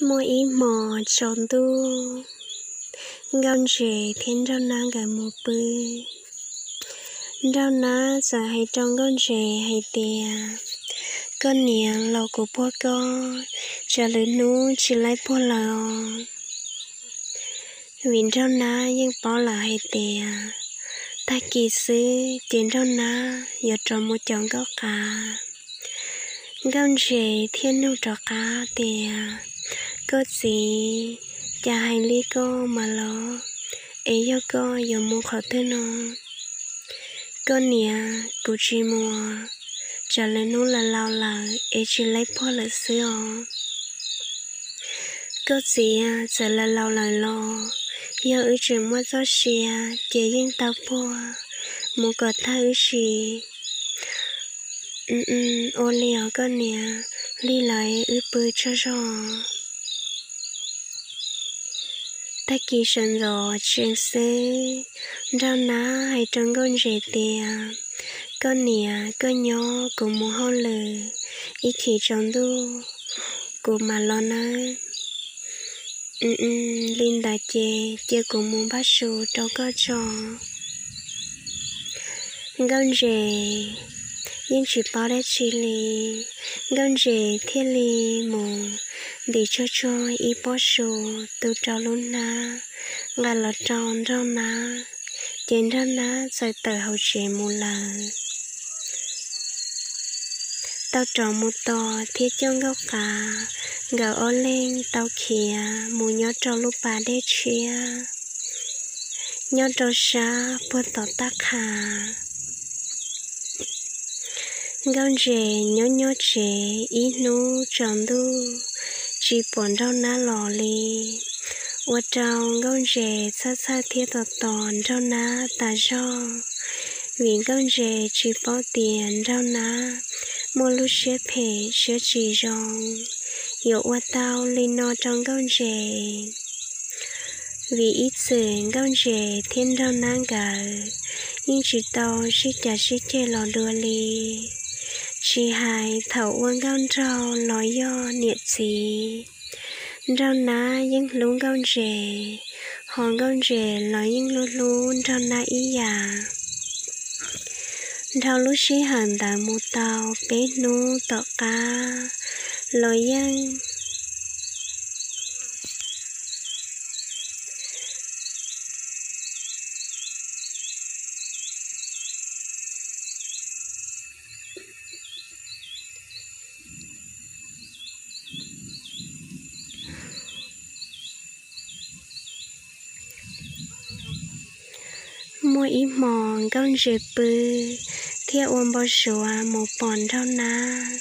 Muaj ib hmos tsaus ntuj, Nkauj Ntses thiab Nraug Nab nkawd mus pw. Nraug Nab txawm hais rau Nkauj Ntses hais tias, Koj niam, los kuv puag koj, tsam lwm hnub tsis laib puag lawm os. Vim Nraug Nab yeej paub lawm hais tias tag kis xwb ces Nraug Nab yuav rov mus caum Nkauj Qav. Nkauj Ntses thiaj nug rov qab tias, Koj txiv, cas hais li koj mas los, es yog koj yuav mus qhov twg no? Koj niam, kuv tsis mus, tsam lwm hnub laus laus lawm es tsis laib puag lawm xwb os. Koj txiv, txawm laus laus lawm los yog wb tseem muaj txoj sia ces yeej tau puag, mus kom tag wb sim. Ua li os koj niam, lig lawm wb pw tsaug zog. Tag kis sawv ntxov tsees xwb, Nraug Nab hais rau Nkauj Ntses tias, Koj niam, koj nyob, kuv mus hauj lwm, ib chim tsaus ntuj kuv mam los nawb. Li ntawd ces cia kuv mus npaj su rau koj tso. Nkauj Ntses yeej tsis paub dab tsi li, Nkauj Ntses thiaj li mus ntim tsuag tsuag ib pob su tu rau lub hnab, nqa los rau Nraug Nab, ces Nraug Nab txawm tawm hauv tsev mus lawm. Tau rov mus tos thiab coj Nkauj Qav nkawd ob leeg tau khiav mus nyob rau lub pas dej tshiab nyob rau sab puag tom taj qha. Nkauj Ntses nyob nyob tsev ib hnub tsaus ntuj tsis pom Nraug Nab los li, ua rau Nkauj Ntses txhawj txhawj thiab tos tos Nraug Nab tas zog, vim Nkauj Ntses tsis paub tias Nraug Nab muaj lub siab phem siab tsis zoo yuav ua tau li no rau Nkauj Ntses. Vim ib txwm Nkauj Ntses thiab Nraug Nab nkawd yeej tsis tau sib cav sib ceg los dua li, tsis hais thaum ua nkauj nraug los yog niam txiv, Nraug Nab yeej hlub Nkauj Ntses, ho Nkauj Ntses los yeej hlub hlub Nraug Nab ib yam. Dhau lub sij hawm ntawd mus tau peb hnub tom qab los yeej Muaj ib hmos Nkauj Ntses pw thiab ua npau suav mus pom Nraug Nab.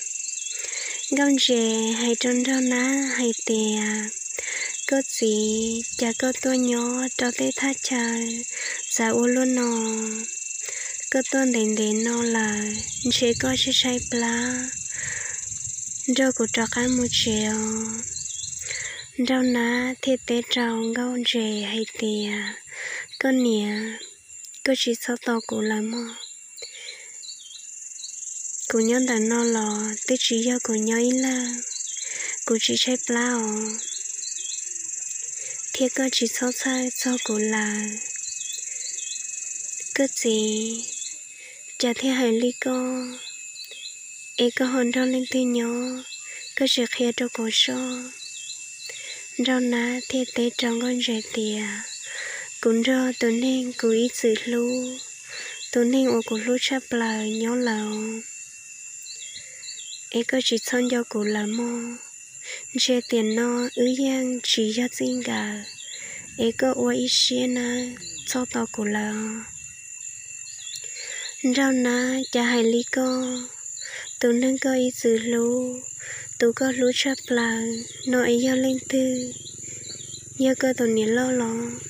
Nkauj Ntses hais rau Nraug Nab hais tias, Koj txiv, cas koj tuaj nyob rau tej thaj chaw txawv ua luaj no? Koj tuaj ntev ntev no lawm, ntshe koj tshaib tshaib plab, nrog kuv rov qab mus tsev os. Nraug Nab thiaj teb rau Nkauj Ntses hais tias, Koj niam, koj tsis txhob tos kuv lawm mog. Kuv nyob ntawm no los twb tsis yog kuv nyob ib leeg, kuv tsis tshaib plab os, thiab koj tsis txhob txhawj txog kuv lawm. Koj txiv, cas thiaj hais li koj, es koj ho nrog leej twg nyob, koj tsis qhia rau kuv sob? Nraug Nab thiaj teb rau Nkauj Ntses tias, Kuv nrog tus neeg kuv ib txwm hlub, tus neeg uas kuv hlub tshaj plaws nyob lawm, es koj tsis txhob nco kuv lawm mog. Ntshe tiam no wb yeej tsis yog txij nkawm, es koj ua ib siab nawb, txhob tos kuv lawm. Nraug Nab, cas hais li koj, tus neeg koj ib txwm hlub, tus koj hlub tshaj plaws no es yog leej twg? Yog koj tus niam loj los?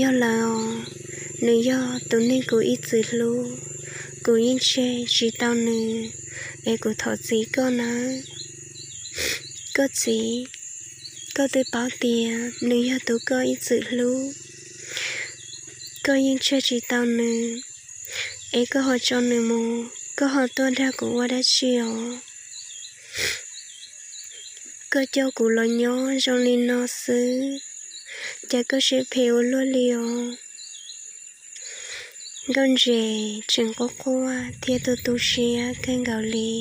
Yog lawm os, nws yog tus neeg kuv ib txwm hlub, kuv yeej tseg tsis tau nws, es kuv thov txim koj nawb. Koj txiv, koj twb paub tias nws yog tus koj ib txwm hlub, koj yeej tseg tsis tau nws, es koj ho tso nws mus, koj ho tuaj dag kuv ua dab tsi os? Koj coj kuv los nyob zoo li no xwb, cas koj siab phem ua luaj li os? Nkauj Ntses tseem quaj quaj thiab tu tu siab kawg nkaus li.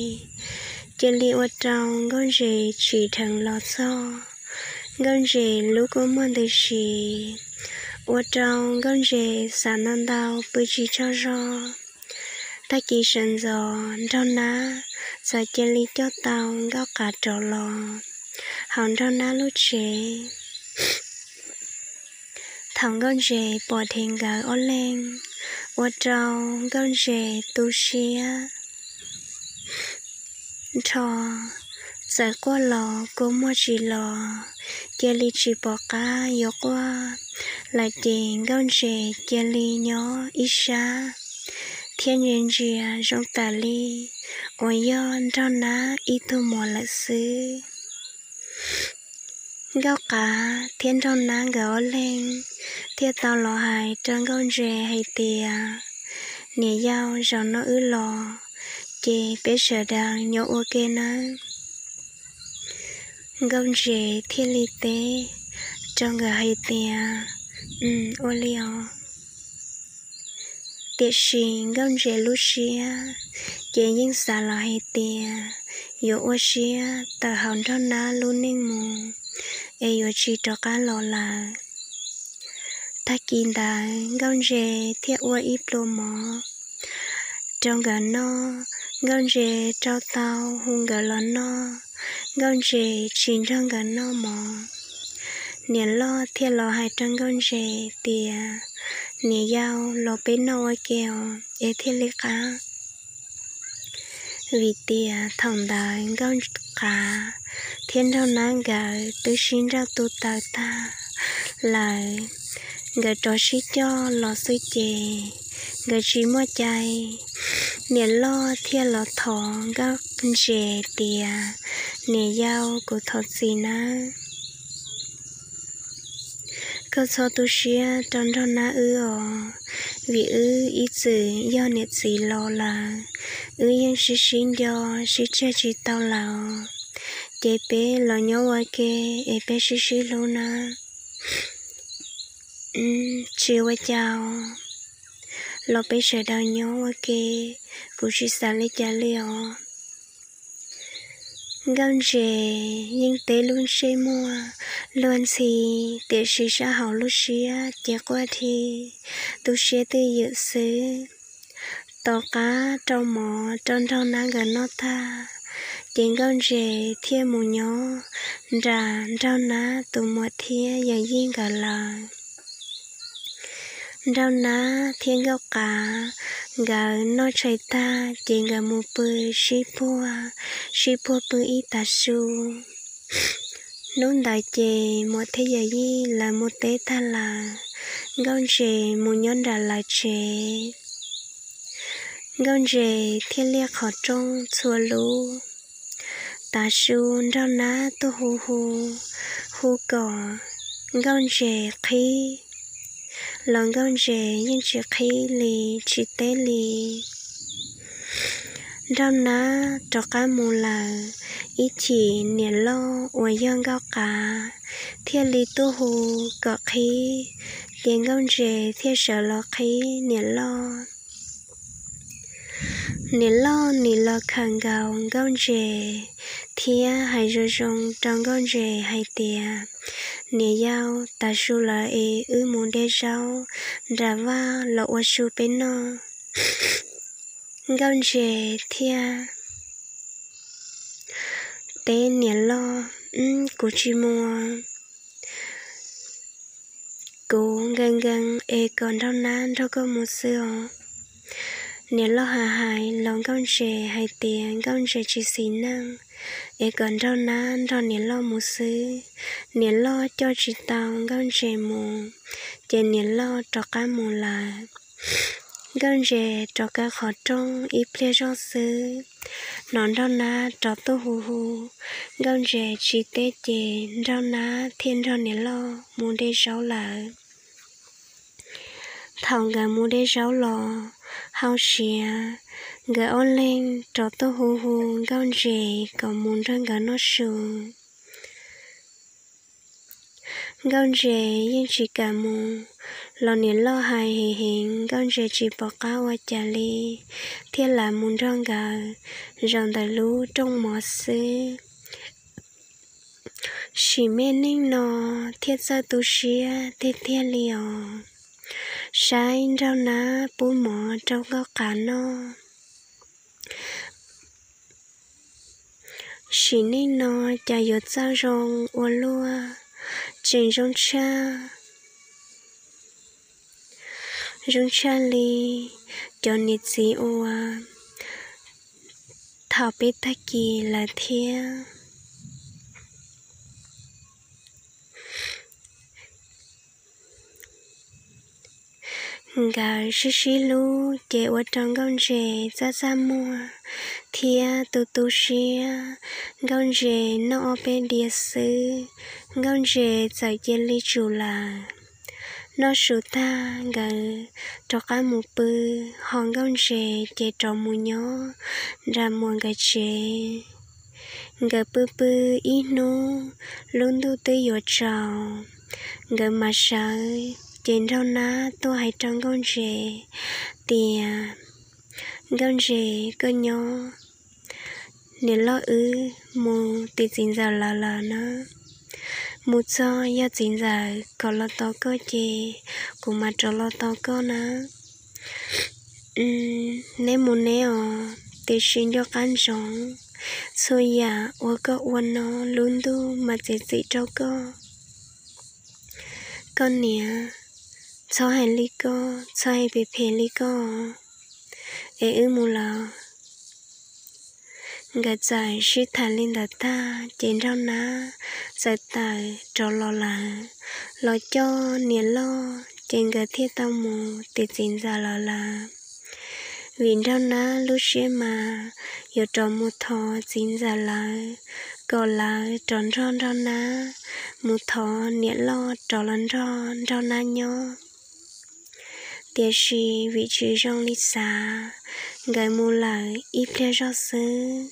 Cia li ua rau Nkauj Ntses tsim dheev los txog Nkauj Ntses lub kua muag ntws si, ua rau Nkauj Ntses xav ntau ntau pw tsis tsaug zog. Tag kis sawv ntxov Nraug Nab txawm cia li coj tau Nkauj Qav rov los hauv Nraug Nab lub tsev. Thaum Nkauj Ntses pom dheev nkawd ob leeg, ua rau Nkauj Ntses tu siab nrho, txawm quaj los kua muag tsis los, cia li tsis pom qab yuav quaj lawm ces Nkauj Ntses cia li nyob ib sab thiab ntsia ntsia zoo tam li uas yog Nraug Nab ib tug muam lawm xwb. Nkauj Qav thiab Nraug Nab nkawd ob leeg thiaj tau los hais rau Nkauj Ntses hais tias, Niam yau, zaum no wb los ces peb sawv daws nyob ua ke nawb. Nkauj Ntses thiaj li teb rau nkawd hais tias, Ua li os. Tiam sis Nkauj Ntses lub siab ces yeej xav los hais tias yuav ua siab tawm hauv Nraug Nab lub neej mus es yuav tsis rov qab los lawm. Tag kis ntawd Nkauj Ntses thiaj ua ib pluas mov rau nkawd noj. Nkauj Ntses rau tau hu nkawd los noj, Nkauj Ntses tsis nrog nkawd noj mov. Niam loj thiaj los hais rau Nkauj Ntses tias, Niam yau, los peb noj ua ke os es thiaj li qab. Vim tias thaum ntawd Nkauj Qav thiab Nraug Nab nkawd twb sib nrauj tu taws tag lawm. Nkawd rov sib coj los xwb ces nkawd tsis muaj cai. Niam loj thiaj los thov Nkauj Ntses tias, Niam yau, kuv thov txim nawb. Koj txhob tu siab rau Nraug Nab wb os, vim wb ib txwm yog niam txiv los lawm, wb yeej sib sib nco sib tseg tsis tau lawm. Ces peb los nyob ua ke es peb sib sib hlub nawb. Tsis ua cas, los peb sawv daws nyob ua ke, kuv tsis xav li cas li os. Nkauj Ntses yeej teb lub ntsej muag luag ntxhi, tiam sis sab hauv lub siab ces quaj dhi, tu siab twj ywm xwb. Tom qab rau mov rau Nraug Nab nkawd noj tag, ces Nkauj Ntses thiaj mus nyob nram Nraug Nab tus muam thiab yawm yij nkawd lawm. Nraug Nab thiab Nkauj Qav nkawd noj tshais tag ces nkawd mus pw sib puag, sib puag pw ib tav su. Hnub ntawd ces muam thiab yawm yij lawv mus teb tag lawm, Nkauj Ntses mus nyob nram lawv tsev. Nkauj Ntses thiaj liaj qhov rooj txhua lub. Tav su Nraug Nab tuaj hu hu, hu kom Nkauj Ntses qhib, los Nkauj Ntses yeej tsis qhib li, tsis teb li. Nraug Nab rov qab mus lawm, ib chim niam loj uas yog Nkauj Qav thiaj li tuaj hu kom qhib, ces Nkauj Ntses thiaj sawv los qhib niam loj. Niam loj nim los khawm nkaus Nkauj Ntses thiab hais zoo zoo rau Nkauj Ntses hais tias, Niam yau, tav su lawm es wb mus de zaub nram vaj los ua su peb noj. Nkauj Ntses thiaj teb niam loj, Kuv tsis mus, kuv nkees nkees es kom Nraug Nab nrog koj mus xwb os. Niam loj hais hais los Nkauj Ntses hais tias Nkauj Ntses tsis xis neej, es kom Nraug Nab nrog niam loj mus xwb. Niam loj coj tsis tau Nkauj Ntses mus, ces niam loj rov qab mus lawm. Nkauj Ntses rov kaw qhov rooj ib pliag zoj xwb, hnov Nraug Nab rov tuaj hu hu. Nkauj Ntses tsis teb ces Nraug Nab thiaj nrog niam loj mus de zaub lawm. Thaum nkawd mus de zaub los hau siav, Nkawd ob leeg rov tuaj hu hu Nkauj Ntses kom mus nrog nkawd noj su. Nkauj Ntses yeej tsis kam mus, los niam loj hais heev heev Nkauj Ntses tsis pom qab ua cas li, thiaj lam mus nrog nkawd zaum ntawm lub rooj mov xwb. Sim me neej no thiaj txawj tu siab tiag tiag li os. Saib nraug nab pub mov rau Nkauj Qav noj. Sim neej no cas yuav txawj zoo ua luaj, tseem zoo tshaj, zoo tshaj li cov niam txiv uas thaum peb tag kis lawm thiab. Nkawd sib sib hlub ces ua rau Nkauj Ntses txaj txaj muag thiab tu tu siab. Nkauj Ntses noj ob peb diav xwb, Nkauj Ntses txawm cia li tsum lawm. Noj su tag nkawd rov qab mus pw, ho Nkauj Ntses ces rov mus nyob nram Muas nkawd tsev. Nkawd pw pw ib hnub, lub ntuj twb yuav tsaus, nkawd mam sawv ces nraug nab tuaj hais rau Nkauj Ntses tias, Nkauj Ntses, koj nyob, niam loj wb mus tim txiv ntxawm lawv lawm na. Mus txog yog txiv ntxawm kom los tos koj ces kuv mam rov los tos koj na. Neb mus neb os, tiam sis nco qab ntsoov, txhua yam uas koj ua no lub ntuj mam txiav txim rau koj. Koj niam, txhob hais li koj, txhob hais phem phem li koj, es wb mus lawm. Nkawd txawm sib tham li ntawd tag ces nraug nab txawm tawm rov los lawm, los coj niam loj ces nkawd thiaj tau mus tim txiv ntxawm lawv lawm. Vim nraug nab lub siab mas yuav rov mus thov txiv ntxawm lawv kom lawv rov nrog nraug nab mus thov niam loj rov los nrog nraug nab nyob. Tiam sis vim tsis zoo li xav, nkawd mus lawm ib pliag zog xwb,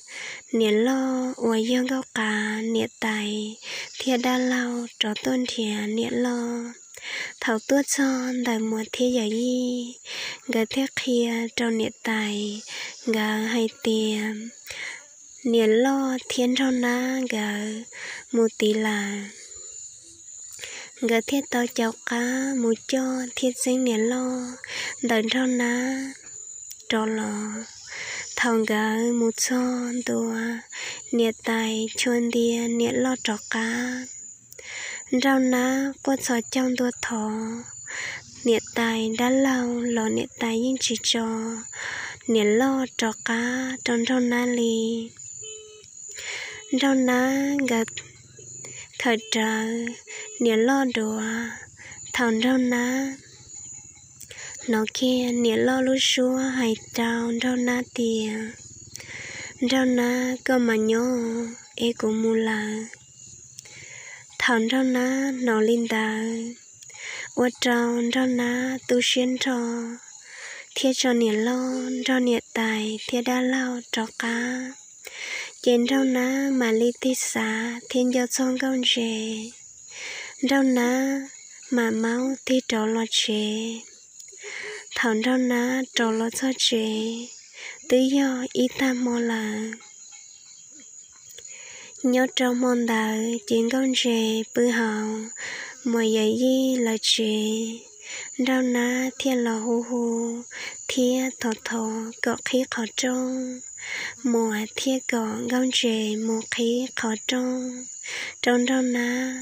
niam loj uas yog Nkauj Qav niam tais thiab dab laug rov tuaj nrhiav niam loj. Thaum tuaj txog ntawm Muas thiab Yawm Yij, nkawd thiaj qhia rau niam tais nkawd hais tias niam loj thiab nraug nab nkawd mus tid lawm. Nkawd thiaj tau caum qab mus coj thiab txeeb niam loj ntawm nraug nab rov los. Thaum nkawd mus txog ntua, niam tais chua ntias niam loj rov qab. Nraug nab quaj txhos caug ntua thov niam tais dab laug los niam tais yeej tsis tso niam loj rov qab rau nraug nab li. Nraug nab nkawd khawm rawv niam loj duav. Thaum nraug nab hnov kiag niam loj lub suab hais rau nraug nab tias, Nraug nab, koj mas nyob es kuv mus lawm. Thaum nraug nab hnov li ntawd, ua rau nraug nab tu siab nrho thiab tso niam loj nrog niam tais thiab dab laug rov qab. Ces nraug nab mam li tig xav thiab nco txog Nkauj Ntses, nraug nab mam maub tig rov los tsev. Thaum nraug nab rov los txog tsev, twb yog ib tag hmo lawm. Nyob rau hmo ntawd ces Nkauj Ntses pw hauv Muas Yawm Yij lawv tsev, nraug nab thiaj los hu hu thiab thov thov kom qhib qhov rooj. Muas thiaj kom Nkauj Ntses mus qhib qhov rooj rau nraug nab.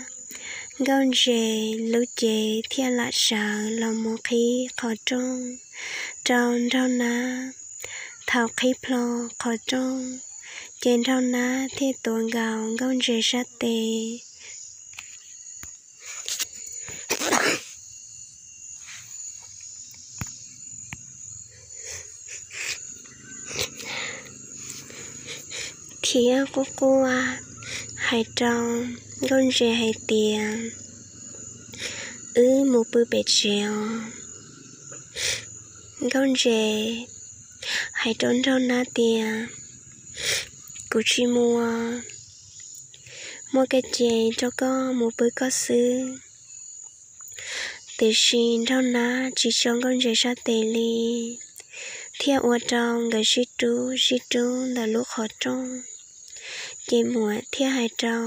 Nkauj Ntses lub cev thiaj lam sawv los mus qhib qhov rooj rau nraug nab. Thaum qhib plho qhov rooj, ces nraug nab thiaj tuav nkaus Nkauj Ntses sab tes thiab quaj quaj hais rau Nkauj Ntses hais tias, Wb mus pw pem tsev os. Nkauj Ntses hais rau Nraug Nab tias, Kuv tsis mus, muaj kab ces rau koj mus pw koj xwb. Tiam sis Nraug Nab tsis tso Nkauj Ntses sab tes li, thiaj ua rau nkawd sib rub sib rub ntawm lub qhov rooj. Ces muam thiaj hais rau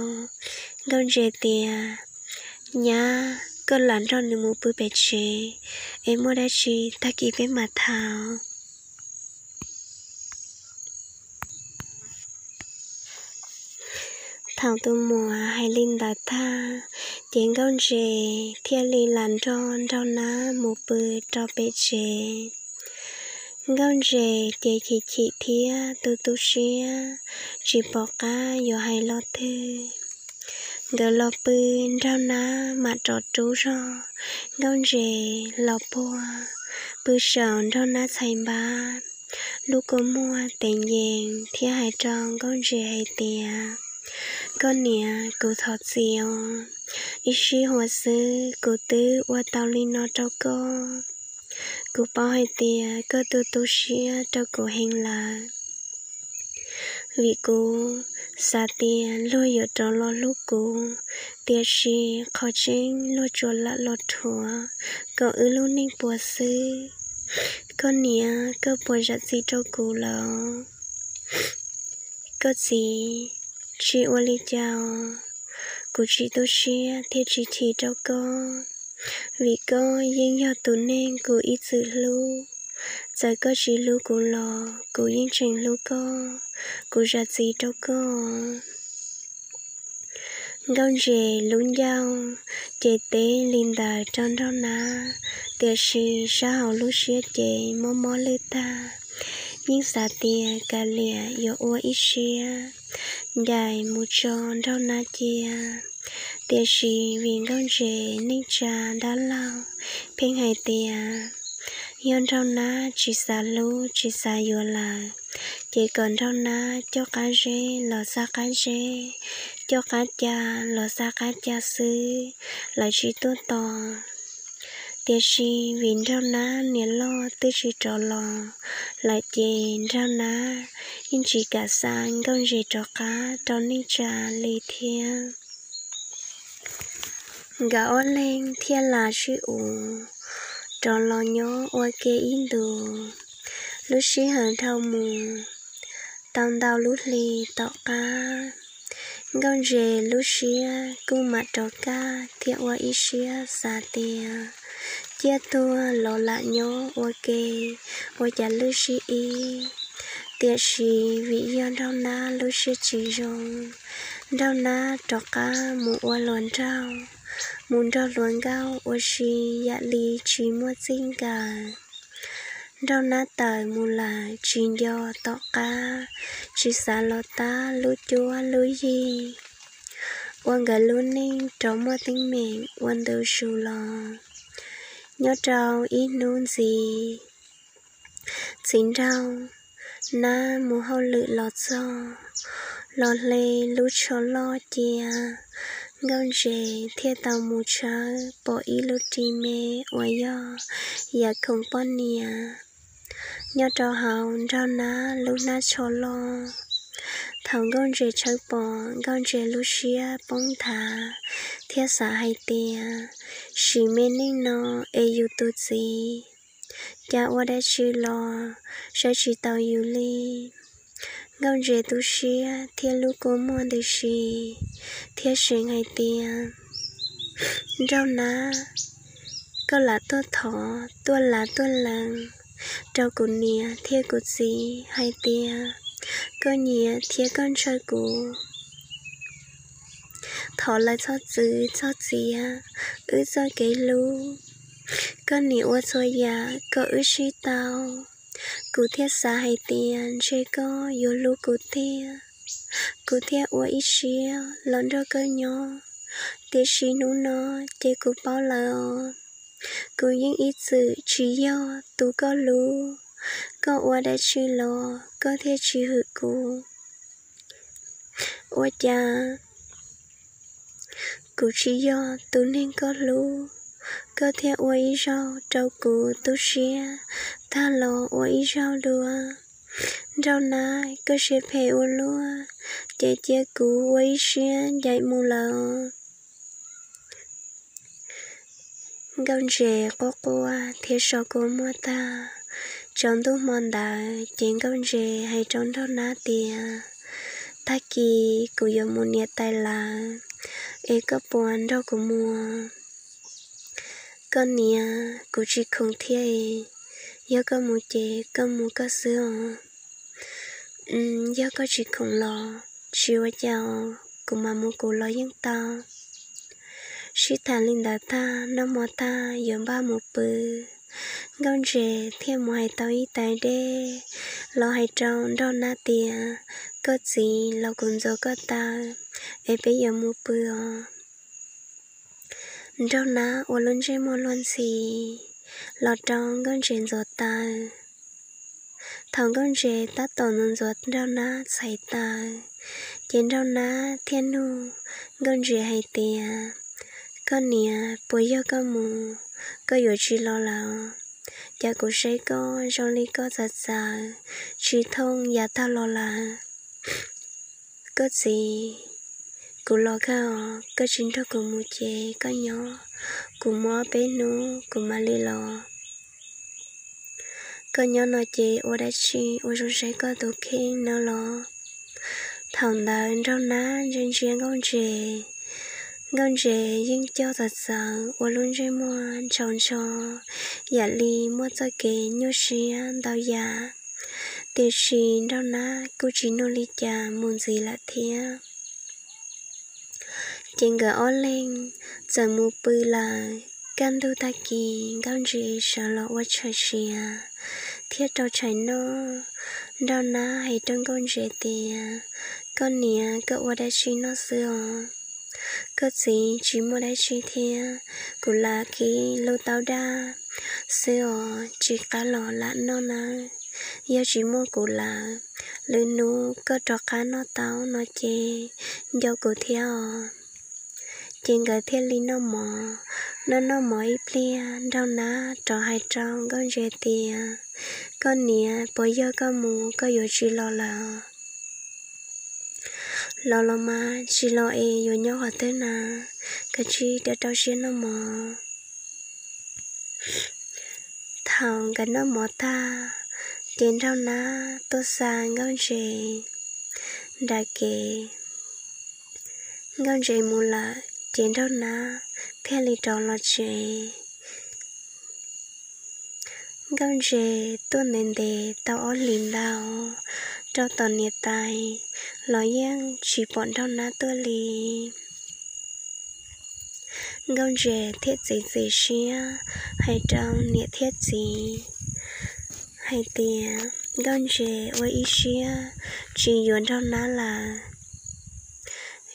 Nkauj Ntses tias, Nyab, koj lam nrog nws mus pw pem tsev, es muaj dab tsi tag kis peb mam tham. Thaum tus muam hais li ntawd tag, ces Nkauj Ntses thiaj li lam nrog Nraug Nab mus pw rau pem tsev. Nkauj Ntses ces chim chim thiab tu tu siab, tsis pom qab yuav hais lo twg. Nkawd los pw, Nraug Nab mam rov rub zog Nkauj Ntses los puag, pw saum Nraug Nab txhais npab. Lub kua muag teev yees thiab hais rau Nkauj Ntses hais tias, Koj niam, kuv thov txim os. Ib sij huam xwb kuv twb ua tau li no rau koj. Kuv paub hais tias koj tu tu siab rau kuv heev lawm, vim kuv xav tias luag yuav rov los hlub kuv, tiam sis qhov tseeb luag tsuas lam los rhuav kom wb lub neej puas xwb. Koj niam, koj puas zam txim rau kuv lawm? Koj txiv, tsis ua li cas, kuv tsis tu siab thiab tsis chim rau koj, vim koj yeej yog tus neeg kuv ib txwm hlub. Txawm koj tsis hlub kuv los kuv yeej tseem hlub koj, kuv zam txim rau koj. Nkauj Ntses lub ncauj ces teb li ntawd rau Nraug Nab, tiam sis sab hauv lub siab ces mob mob lwj tag, yeej xav tias kav liam yuav ua ib siab ncaim mus tso Nraug Nab cia. Tiam sis vim Nkauj Ntses neej tsa dab laug pheej hais tias yog Nraug Nab tsis xav hlub tsis xav yuav lawm, ces kom Nraug Nab coj qab zeb los xaj qab zeb, coj qab ca los xaj qab ca xwb, lawv tsis tuaj tos. Tiam sis vim Nraug Nab niam loj twb tsis rov los lawm ces Nraug Nab yeej tsis kam xa Nkauj Ntses rov qab rau neej tsa li thiab. Nkawd ob leeg thiaj lam sib uas rov los nyob ua ke ib ntus. Lub sij hawm dhau mus tau ntau lub hli tom qab, Nkauj Ntses lub siab kuj mam rov kaj thiab ua ib siab xav tias ciaj tuag los lam nyob ua ke ua cas lwj sib ib. Tiam sis vim yog Nraug Nab lub siab tsis zoo, Nraug Nab rov qab mus ua hluas nraug, mus nrog hluas nkauj ua si yam li tsis muaj txij nkawm. Nraug Nab tawm mus lawm tsis nco tom qab, tsis xav los tab lub cuab lub yig, ua nkawd lub neej rov muaj teeb meem ua ntu zus los. Nyob rau ib hnub ntxiv, txiv nraug Nab mus hauj lwm los txog, los hle lub tsho loj cia, Nkauj Ntses thiaj tau mus tshawb pom ib lub ri me uas yog yam khoom poj niam nyob rau hauv Nraug Nab lub hnab tsho loj. Thaum Nkauj Ntses tshawb pom, Nkauj Ntses lub siab poob nthav thiab xav hais tias, sim me neej no es yus tus txiv cas ua dab tsi los saib tsis taus yus li. Nkauj Ntses tu siab thiab lub kua muag ntws si thiab seev hais tias, Nraug Nab, koj lam tuaj thov tuaj lav tuaj lees rau kuv niam thiab kuv txiv hais tias koj nyiam thiab koj ntshaw kuv. Thov lawv txhob txwv txhob txiav wb txoj kev hlub. Koj niam ua txhua yam kom wb sib tau. Kuv thiaj xav hais tias ntshe koj yuav hlub kuv tiag, kuv thiaj ua ib siab los nrog koj nyob. Tiam sis hnub no ces kuv paub lawm os, kuv yeej ib txwm tsis yog tus koj hlub. Koj ua dab tsi los koj thiaj tsis hwm kuv. Ua cas kuv tsis yog tus neeg koj hlub, koj thiaj ua ib zaug rau kuv tu siab tag los ua ib zaug dua? Nraug Nab, koj siab phem ua luaj, ces cia kuv ua ib siab ncaim mus lawm. Nkauj Ntses quaj quaj thiab so kua muag tag. Tsaus ntuj hmo ntawd ces Nkauj Ntses hais rau Nraug Nab tias, tag kis kuv yuav mus niam tais lawv, es koj puas nrog kuv mus? Koj niam, kuv tsis khoom thiab es, yog koj mus ces koj mus koj xwb os. Yog koj tsis khoom los tsis ua cas, kuv mam mus kuv los yeej tau. Sib tham li ntawd tag, noj mov tag yuav npaj mus pw, Nkauj Ntses thiaj mus hais tau ib tais dej los hais rau Nraug Nab tias, koj txiv, los kuv ntxuav koj taw es peb yuav mus pw os. Nraug Nab ua lub ntsej muag luag ntxhi los rau Nkauj Ntses ntxuav taw. Thaum Nkauj Ntses tab tom ntxuav ntxuav Nraug Nab txhais taw, ces Nraug Nab thiaj nug Nkauj Ntses hais tias, koj niam, puas yog koj mus koj yuav tsis los lawm? Cas kuv saib koj zoo li koj txawv txawv, tsis thooj yav tag los lawm. Koj txiv, kuv los kawg os, koj tsis nrog kuv mus ces koj nyob, kuv mus ob peb hnub kuv mam li los. Koj nyob no ces ua dab tsi ua zoo saib koj tus kheej no los? Thaum ntawd Nraug Nab ntsia ntsia Nkauj Ntses, Nkauj Ntses yeej coj txawv txawv ua lub ntsej muag ntshaus ntsho, yam li muaj txoj kev nyuaj siab ntau yam. Tiam sis Nraug Nab kuj tsis nug li cas mus ntxiv lawm thiab. Ces nkawd ob leeg txawm mus pw lawm. Kaj ntug tag kis Nkauj Ntses sawv los ua tshais siav thiab rau tshais noj. Nraug Nab hais rau Nkauj Ntses tias, koj niam, koj ua dab tsi noj xwb os? Koj txiv, tsis muaj dab tsi thiab, kuv lam kib lub taub daj xwb os, tsis qab los lam noj nawb. Yog tsis muaj kuv lawm, lwm hnub koj rov qab noj taub no ces nco kuv thiab os. Ces nkawd thiaj li noj mov. Noj noj mov ib pliag, Nraug Nab rov hais rau Nkauj Ntses tias, koj niam, puas yog koj mus koj yuav tsis los lawm? Los los mas, tsis los es yuav nyob qhov twg na? Kav tsij rau rau siab noj mov. Thaum nkawd noj mov tag, ces Nraug Nab tuaj xa Nkauj Ntses nram kev. Nkauj Ntses mus lawm ces Nraug Nab thiaj li rov los tsev. Nkauj Ntses tuaj ntev ntev tau ob hlis ntau rau tom niam tais los yeej tsis pom Nraug Nab tuaj li. Nkauj Ntses thiaj txiav txim siab hais rau niam thiab txiv hais tias Nkauj Ntses ua ib siab tsis yuav Nraug Nab lawm,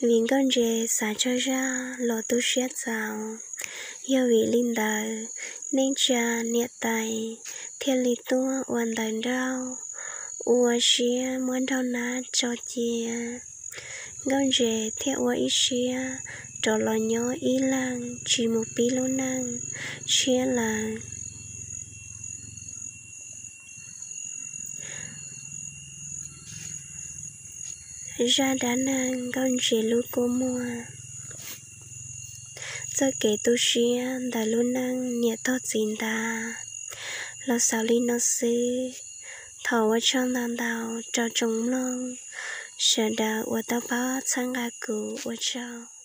vim Nkauj Ntses xav tsawg zaj los tu siab txaus. Yog vim li ntawd, neej tsa niam tais thiaj li tuaj ua ntawv nrauj, ua siab muab Nraug Nab tso cia. Nkauj Ntses thiaj ua ib siab rov los nyob ib leeg tsis mus pib lub neej tshiab lawm. Zaj dab neeg Nkauj Ntses lub kua muag. Txoj kev tu siab ntawm lub neej niam tog txiv nta los xaus li no xwb. Thov ua tsaug ntau ntau rau tsoom mloog sawv daws uas tau pab txhawb nqa kuv, ua tsaug.